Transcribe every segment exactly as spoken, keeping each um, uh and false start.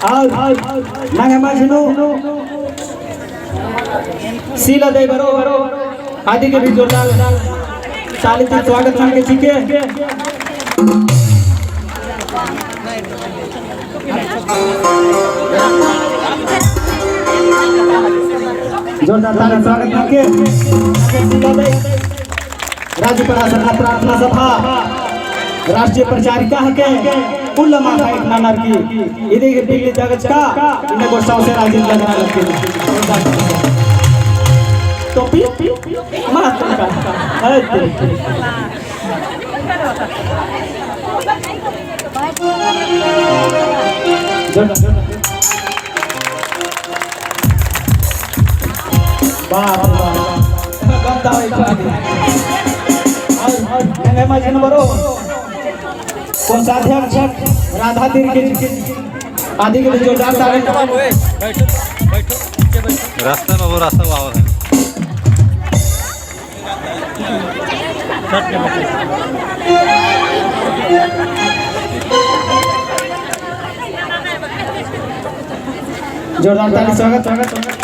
और नंगे मझी नू शीला देई बरओ, अदी गे भी जोरदार ताली ती स्वागत ननके चिके। जोरदार ताली स्वागत ननके। शीला देई। राजी परासरना प्रार्थना सभा राष्ट्रीय प्रचारिका हके, उल्ला माखा एक ननर की, इदी गे बिल्ली दगचका, इन्ने गोसाओ से राजी लगना लगती। टोपी? मात्र का। अरे तेरे। जोरदार, जोरदार। बाप रे बाप। गंदा है पानी। और, और, नंगे मझी नू बरओ। कोषाध्यक्ष राधा तिर्की अदी गे भी जोरदार ताली। बैठो, बैठो, नीचे बैठो। रास्ता बाबू, रास्ता बाबू है। जोरदार ताली, स्वागत, स्वागत, स्वागत।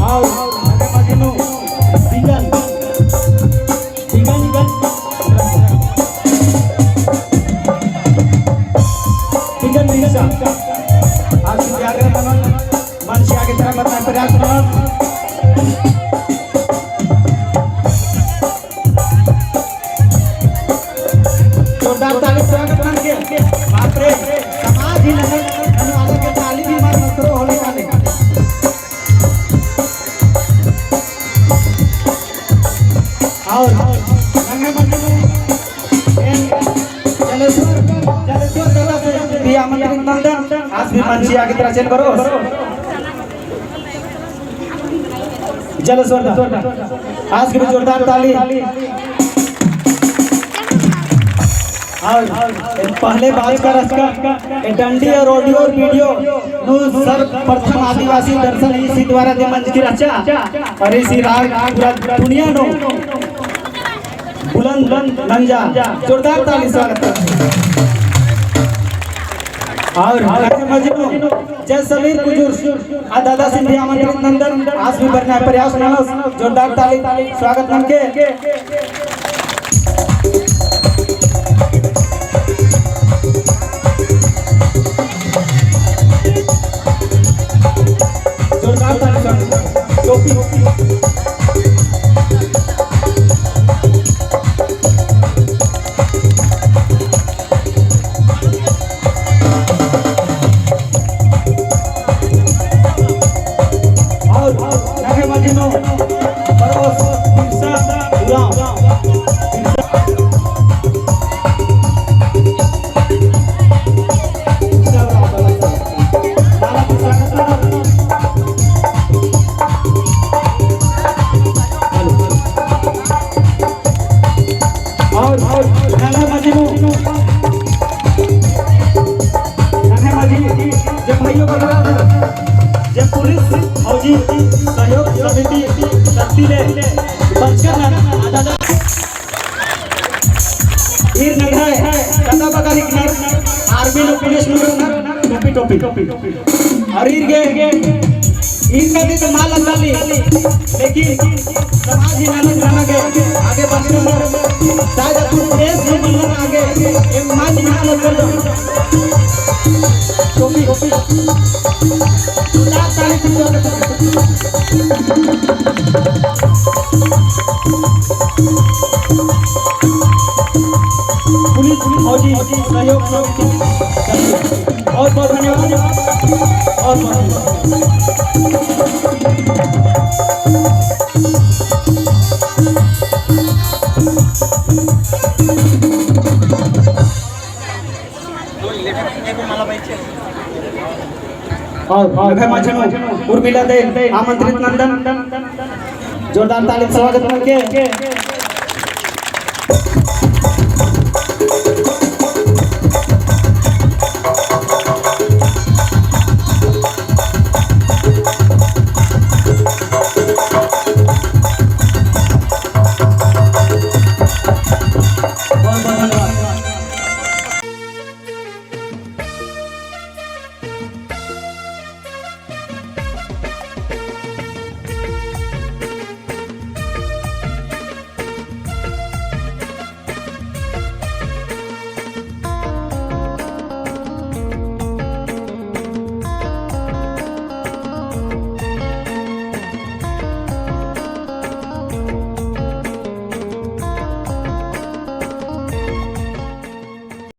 और नंगे मझी नू बिगन, बिगन, बिगन, बिगन निशा। आज की जागरण मनन, मंच आगे तरफ अपना प्रयास मनन। जोरदार ताली स्वागत ननके। बाप रे, समाज ही ननन, ननवाला के ताली भी मार मत करो, होले काले। और नंगे मझी नू एन जलेश्वर, जलेश्वर दादा से भी आमंत्रित नंदन, आस भी मंच आगे तरफ चेन बरओ। जलेश्वर दा, आस गे भी जोरदार ताली। और पहले बात का रचका, ए डंडी और audio और video नू सर्वप्रथम आदिवासी दर्शन इसी द्वारा दे मंजकी रहचा। और इसी राग पूरा दुनिया नू बुलंद नंजा, जोरदार ताली स्वागत। और नंगे मझी नू जय समीर कुजूर आ दादा सिंधी आमंत्रित नंदन, आस भी बरना प्रयास ननोस, जोरदार ताली स्वागत ननके। जोरदार ताली स्वागत। टोपी। और नंगे मझी नू बरओस बिरसा उराँव। बिरसा। बिरसा उराँव बाला। बाला बिरसा का स्वागत। और, और नंगे मझी नू, नंगे मझी, जे भाइयों बहिनों, जे पुलिस फौजी सहयोग समिति शक्ति ले बचकर ना, आजाद ईर नंग्है, कता बगर हिकनर, army नू पुलिस नू हिकनर, टोपी, टोपी। और ईर गे, ईर नदी तो माल अंदाली, लेकिन समाज ही नानक नानक आगे बढ़ते हैं। शायद अपन देश ही बनना आगे, ये समाज ही नानक कर दो। टोपी, टोपी। जोरदार ताली से स्वागत है। पुलिस, फौजी सहयोग समिति, बहुत बहुत धन्यवाद। बहुत बहुत धन्यवाद। और नंग्है मझी नू उर्मिला देई आमंत्रित नंदन, जोरदार ताली स्वागत ननके।